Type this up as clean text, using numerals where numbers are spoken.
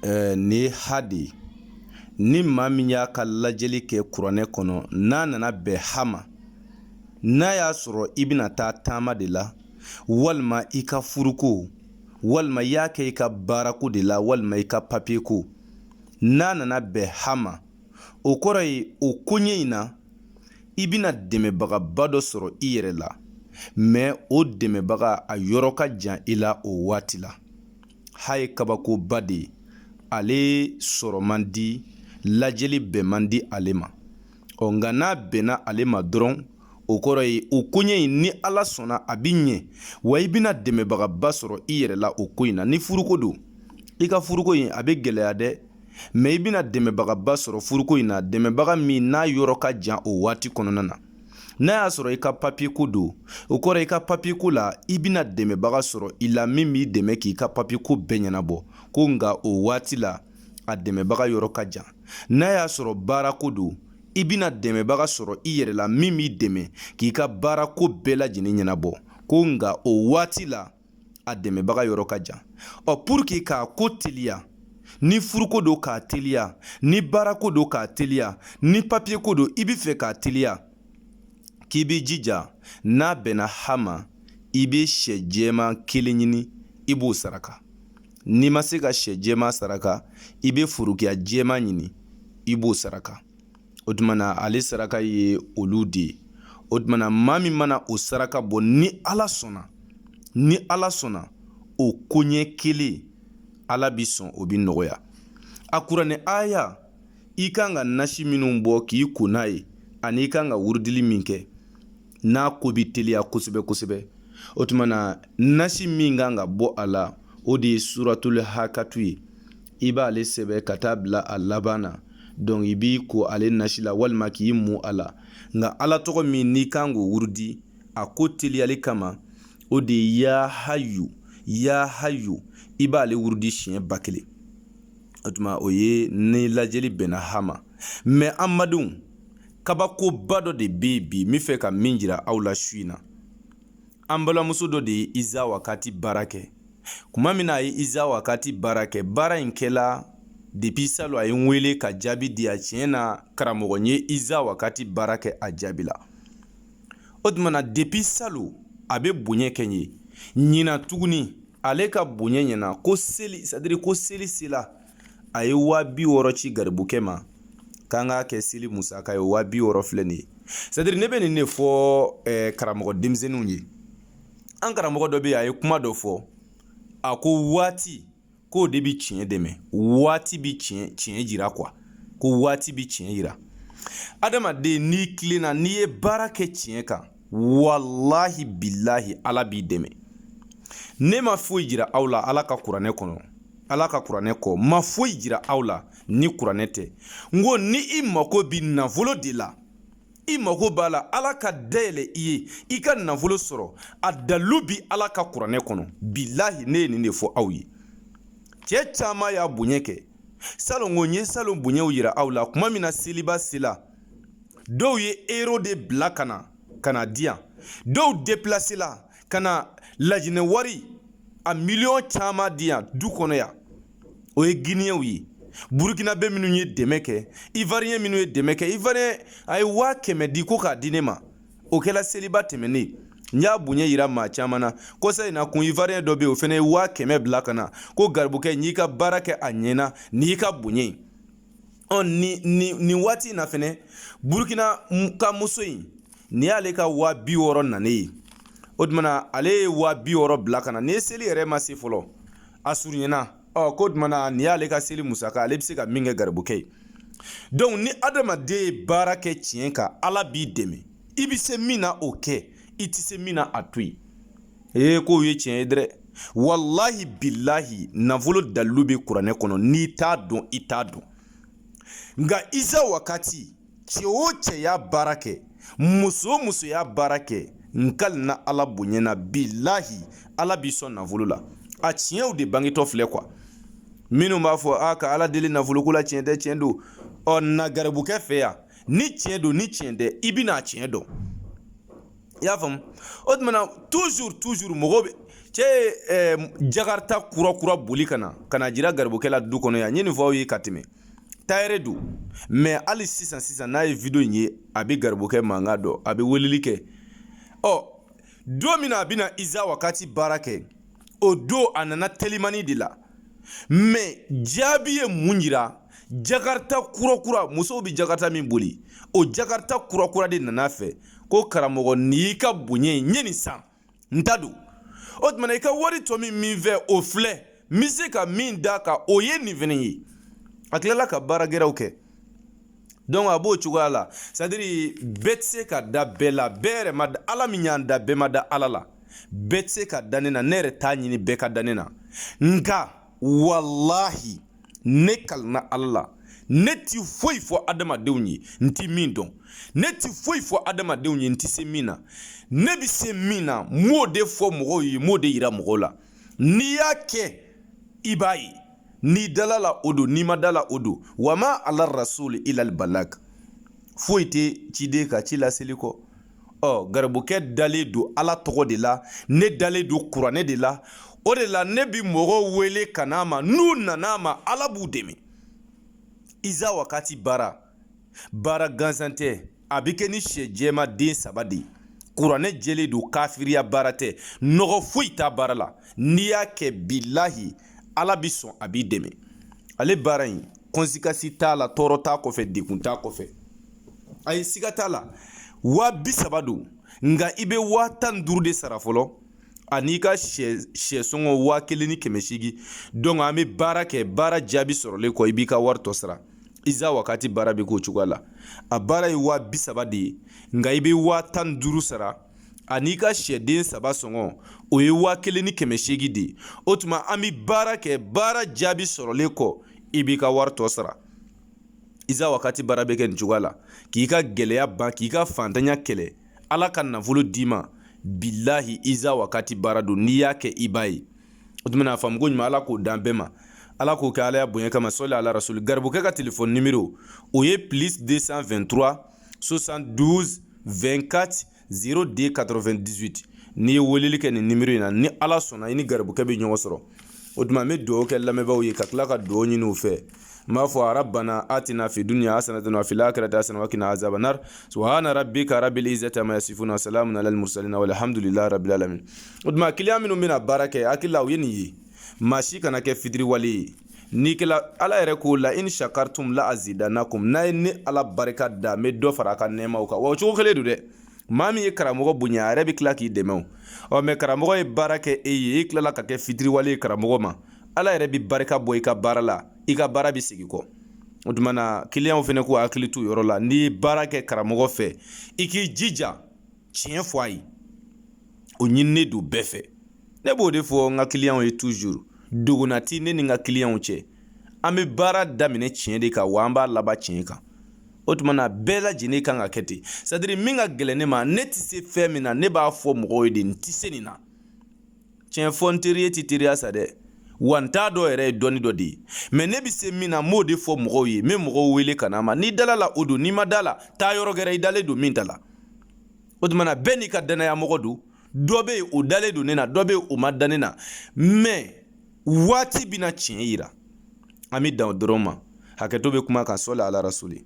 Nin ye ha de ye. Ni maa min y'a ka lajɛli kɛ kuranɛ kɔnɔ, n'a nana bɛn ha ma, n'a y'a sɔrɔ i bɛna taa taama de la, walima i ka furuko, walima i y'a kɛ i ka baarako de la, walima i ka papiye ko, n'a nana bɛn ha ma, o kɔrɔ ye o koɲɛ in na i bɛna dɛmɛbagaba dɔ sɔrɔ i yɛrɛ la, mais o dɛmɛbaga a yɔrɔ ka jan i la o waati la. Ha ye kabakoba de ye, ale sɔrɔ man di, lajɛli bɛn man di ale ma. Ɔ nka n'a bɛnna ale ma dɔrɔn, o kɔrɔ ye o koɲɛ in ni Ala sɔnna a bɛ ɲɛ, wa i bɛna dɛmɛbagaba sɔrɔ i yɛrɛ la o ko in na. Ni furuko don, i ka furuko in a bɛ gɛlɛya dɛ, mais i bɛna dɛmɛbagaba sɔrɔ furuko in na, dɛmɛbaga min n'a yɔrɔ ka jan o waati kɔnɔna na. N'a y'a sɔrɔ i ka papiye ko don, o kɔrɔ i ka papiye ko la i bɛna dɛmɛbaga sɔrɔ i la min b'i dɛmɛ k'i ka papiye ko bɛɛ ɲɛnabɔ, ko nka o waati la a dɛmɛbaga yɔrɔ ka jan. N'a y'a sɔrɔ baarako don, i bɛna dɛmɛbaga sɔrɔ i yɛrɛ la min b'i dɛmɛ k'i ka baarako bɛɛ lajɛlen ɲɛnabɔ, ko nka o waati la a dɛmɛbaga yɔrɔ ka jan. Ɔ pour que k'a ko teliya, ni furuko don k'a teliya, ni baarako don k'a teliya, ni papiye ko don i bɛ fɛ k'a teliya, k'i b'i jija n'a bɛnna ha ma, i bɛ sɛ jɛman kelen ɲini, i b'o saraka. N'i ma se ka sɛ jɛman saraka, i bɛ forokiya jɛman ɲini, i b'o saraka. O tuma na ale saraka ye olu de ye. O tuma na maa min mana o saraka bɔ, ni Ala sɔnna, ni Ala sɔnna, o koɲɛ kelen Ala bi sɔn, o bi nɔgɔya. A kuranɛ aya, i kan ka nasi minnu bɔ k'i ko n'a ye, ani i kan ka wurudili min kɛ n'a ko bi teliya kosɛbɛ kosɛbɛ. O tuma na nasi min kan ka bɔ a la, o de ye suratul hakatu ye. I b'ale sɛbɛn ka taa bila a laban na. Donc i b'i ko ale nasi la walima k'i mu a la. Nka Ala tɔgɔ min n'i kan k'o wurudi a ko teliyali kama, o de ye ya hayu, ya hayu. I b'ale wurudi siɲɛ 1000. O tuma o ye ni lajɛli bɛnna ha ma. Mais an badenw, kabakoba dɔ de bɛ yen bi n bɛ fɛ ka min jira aw la su in na. An balimamuso dɔ de ye iza wakati baara kɛ. Kuma min na a ye iza wakati baara kɛ, baara in kɛla depuis salon a ye n wele ka jaabi di yan. Tiɲɛ na karamɔgɔ, n ye iza wakati baara kɛ, a jaabi la. O tuma na depuis salon a bɛ bonya kɛ n ye. Ɲinan tuguni ale ka bonya ɲɛna ko seli, c'est-à-dire ko seli sela, a ye 60 000 ci garibukɛ ma k'an k'a kɛ seli musaka ye. 60 000 filɛ nin ye. C'est-à-dire ne bɛ nin de fɔ karamɔgɔ denmisɛnninw ye. An karamɔgɔ dɔ bɛ yen, a ye kuma dɔ fɔ, a ko waati k'o de bɛ tiɲɛ dɛmɛ, waati bɛ tiɲɛ jira quoi, ko waati bɛ tiɲɛ jira. Adamaden n'i tilenna, n'i ye baara kɛ tiɲɛ kan, walahi bilahi Ala b'i dɛmɛ. Ne ma foyi jira aw la Ala ka kuranɛ kɔnɔ, Ala ka kuranɛ kɔ ma foyi jira aw la ni kuranɛ tɛ. N ko ni i mako bi nafolo de la, i mako b'a la Ala ka dayɛlɛ i ye i ka nafolo sɔrɔ, a dalu bi Ala ka kuranɛ kɔnɔ. Bilahi ne ye nin de fɔ aw ye. Cɛ caman y'a bonya kɛ salon, ko n ye salon bonyaw jira aw la. Kuma min na seliba sela, dɔw ye euro de bila ka na ka na di yan, dɔw déplacé la ka na lajinɛ wari a miliyɔn caman di yan du kɔnɔ yan. O ye Guinéenw ye, Burkinabé minnu ye dɛmɛ kɛ, Ivoirien minnu ye dɛmɛ kɛ. Ivoirien a ye 100 000 di ko k'a di ne ma, o kɛla seliba tɛmɛnen. N y'a bonya yira maa caman na. Kɔsa in na kun Ivoirien dɔ bɛ yen, o fana ye 100 000 bila ka na ko garibukɛ n y'i ka baara kɛ a ɲɛna, n'i ka bonya ye. Ɔ nin waati in na fɛnɛ, Burukina ka muso in, nin y'ale ka 60 000 nanen ye. O tuma na ale ye 60 000 bila ka na. Nin ye seli yɛrɛ ma se fɔlɔ, a surunyana. Ɔ ko tuma na nin y'ale ka seli musaka, ale bɛ se ka min kɛ garibukɛ ye. Donc ni adamaden ye baara kɛ tiɲɛ kan, Ala b'i dɛmɛ. I bɛ se min na o kɛ, i tɛ se min na a to yen. Ee k'o ye tiɲɛ ye dɛ. Walahi bilahi nafolo dalilu bɛ kuranɛ kɔnɔ. N'i t'a dɔn, i t'a dɔn. Nka iza wakati, cɛ o cɛ y'a baara kɛ, muso o muso y'a baara kɛ, n kalina Ala bonya na, bilahi Ala b'i sɔn nafolo la. A tiɲɛw de bangetɔ filɛ quoi. Minnu b'a fɔ a ka Ala deli nafoloko la, tiɲɛ tɛ, tiɲɛ don. Ɔ na garibukɛ fɛ yan, ni tiɲɛ don ni tiɲɛ tɛ, i bɛna a tiɲɛ dɔn. I y'a faamu? O tuma na toujours toujours mɔgɔw bɛ Cɛ ye Jakarta kura kura boli ka na ka na jira garibukɛ la du kɔnɔ yan. N ye nin fɔ aw ye ka tɛmɛ, tailleur don, mais hali sisan sisan n'a ye video in ye, a bɛ garibukɛ mankan dɔn, a bɛ weleli kɛ. Ɔ, don min na a bɛna Iza Wakati baara kɛ, o don a nana telimani de la, mais jaabi ye mun jira? Jakarta kura kura, musow bɛ Jakarta min boli, o Jakarta kura kura de nana fɛ ko karamɔgɔ, nin y'i ka bonya ye, n ye nin san, n ta don. O tuma i ka wari tɔ min fɛ, o filɛ, n bɛ se ka min d'a kan, o ye nin fɛnɛ ye. A tilala ka baara gɛrɛw kɛ. Donc a b'o cogoya la, c'est à dire bɛɛ tɛ se ka da bɛɛ la, bɛɛ yɛrɛ ma da. Ala min y'an da, bɛɛ ma da Ala la. Bɛɛ tɛ se ka da ne na, ne yɛrɛ t'a ɲini bɛɛ ka da ne na. Nka walahi, ne kalina Ala la, ne ti foyi fɔ adamadenw ye n ti min dɔn, ne ti foyi fɔ adamadenw ye n ti se min na. Ne bɛ se min na, n b'o de fɔ mɔgɔw ye, n b'o de yira mɔgɔw la. N'i y'a kɛ, i b'a ye. N'i dala la, o don, n'i ma da la, o don. Wa ma ala rasuli ilal balag, foyi tɛ ciden ka ci laseli kɔ. Ɔ, garibukɛ dalen don Ala tɔgɔ de la, ne dalen don kuranɛ de la. O de la ne bi mɔgɔw wele ka n'a ma. N'u nana ma, Ala b'u dɛmɛ. Iza Wakati baara, baara gansan tɛ. A bɛ kɛ ni sɛ jɛma den 3 de ye. Kuranɛ jɛlen don, kafiriya baara tɛ, nɔgɔ foyi t'a baara la. N'i y'a kɛ, bilahi, Ala bi sɔn, a b'i dɛmɛ. Ale baara in, conséquence t'a la, tɔɔrɔ t'a kɔfɛ, degun t'a kɔfɛ, ayi, siga t'a la. 30.000 don, nka i bɛ 15.000 de sara fɔlɔ, ani ka sɛ sɔngɔ 1800. Donc an bɛ baara kɛ, baara jaabi sɔrɔlen kɔ, i b'i ka wari tɔ sara. Iza Wakati baara bɛ k'o cogoya la. A baara ye 30.000 de ye, nka i bɛ 15.000 sara, ani ka sɛden 3 sɔngɔ, o ye 1800 de ye. O tuma an bɛ baara kɛ, baara jaabi sɔrɔlen kɔ, i b'i ka wari tɔ sara. Iza Wakati baara bɛ kɛ nin cogoya la, k'i ka gɛlɛya ban, k'i ka fantanya kɛlɛ, Ala ka nafolo d'i ma. Bilahi, Iza Wakati baara don, n'i y'a kɛ, i b'a ye. O tuma na, faamu ko ɲuman, Ala k'o dan bɛɛ ma, Ala k'o kɛ Ala ya bonya kama. Sɔli ala rasuli. Garibukɛ ka telefɔni nimero, o ye plus 223 72 24 02 98. N'i ye weleli kɛ nin nimero in na, ni Ala sɔnna, i ni garibukɛ bɛ ɲɔgɔn sɔrɔ. O tuma n bɛ dugawu kɛ lamɛnbaaw ye, ka tila ka dugawu ɲini u fɛ. N b'a fɔ: Rabbana atina fi dunya hasanatan wa fil akhirati hasanatan wa qina azaban nar. Subhana rabbika rabbil izzati amma yasifun wa salamun alal mursalin walhamdulillahi rabbil alamin. O tuma kiliyan minnu bɛna baara kɛ, hakili la u ye nin ye, maa si kana kɛ fitiriwale ye. N'i kɛla, Ala yɛrɛ ko: la in shakartum la azidanakum. N'a ye ne Ala barika da, n bɛ dɔ fara a ka nɛɛmaw kan. Wa o cogo kelen don dɛ. Maa min ye karamɔgɔ bonya, a yɛrɛ bɛ tila k'i dɛmɛ. O ɔ, mais karamɔgɔ ye baara kɛ e ye, e tilala ka kɛ fitiriwale ye karamɔgɔ ma, Ala yɛrɛ bɛ barika bɔ i ka baara la, i ka baara bɛ segin kɔ. O tuma na kiliyanw fana k'u hakili t'u yɔrɔ la. N'i ye baara kɛ karamɔgɔ fɛ, i k'i jija tiɲɛ fɔ a ye, o ɲininen don bɛɛ fɛ. Ne b'o de fɔ n ka kiliyanw ye toujours. Dogona ti ne ni n ka kiliyanw cɛ. An bɛ baara daminɛ tiɲɛ de kan, wa an b'a laban tiɲɛ kan. O tuma na bɛɛ lajɛlen kan ka kɛ ten. C'est à dire min ka gɛlɛn ne ma, ne tɛ se fɛn min na, ne b'a fɔ mɔgɔw ye de, n tɛ se nin na. Tiɲɛ fɔ n teri ye ti teriya sa dɛ, wa n t'a dɔn yɛrɛ ye dɔnni dɔ de ye, mais ne bɛ se min na, n b'o de fɔ mɔgɔw ye. N bɛ mɔgɔw wele ka na ma. N'i dala la, o don, n'i ma da la, taa yɔrɔ gɛrɛ i dalen don min ta la. O tuma na bɛɛ n'i ka danaya mɔgɔ don. Dɔ bɛ yen, o dalen don ne na, dɔ bɛ yen, o ma da ne na, mais waati bɛna tiɲɛ yira. An bɛ dan o dɔrɔn ma. Hakɛto bɛ kuma kan. Sɔli ala rasuli.